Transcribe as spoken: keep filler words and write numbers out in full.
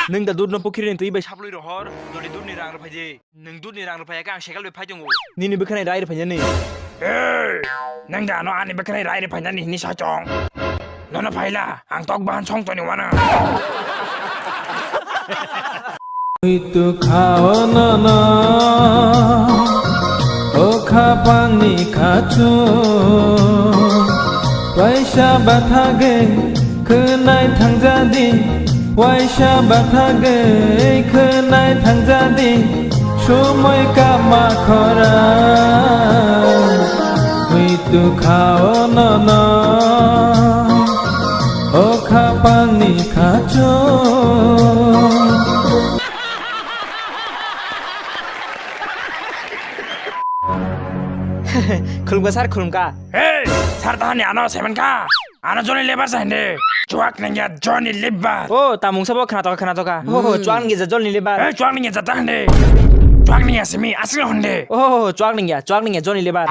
Nwng da dudno pukhiri ni twi bai saplwi rohor, jodi dudni rang rwphai di. Nwng dudni rang rwphai khe ang sekal bai phai tongo. Nini bwkhani rai rwphai nani. Hey! Nwng da ano ani bwkhani rai rwphai nani hini sa chong. Nono phaila, ang tok bahan song toni wana. Huitu khao nono, o khapangni khachu. Waisa bathagwi khwnai thangjadi, waisa bathagwi khwnai thangjadi, sumui kama khora. Huitu khao nono, o khapangni khachu. Khulumkha sir, khulumkha. Hey, sir tahani ano seven ka. Ano Johnny Lever sa hindi. Chuak nengya Johnny Lever. Oh, tamung sabo khna toka, khna toka. Oh, chuak nengya Johnny Lever. Hey, chuak nengya jata hindi. Chuak nengya simi asli hindi. Oh, chuak nengya, chuak nengya Johnny Lever.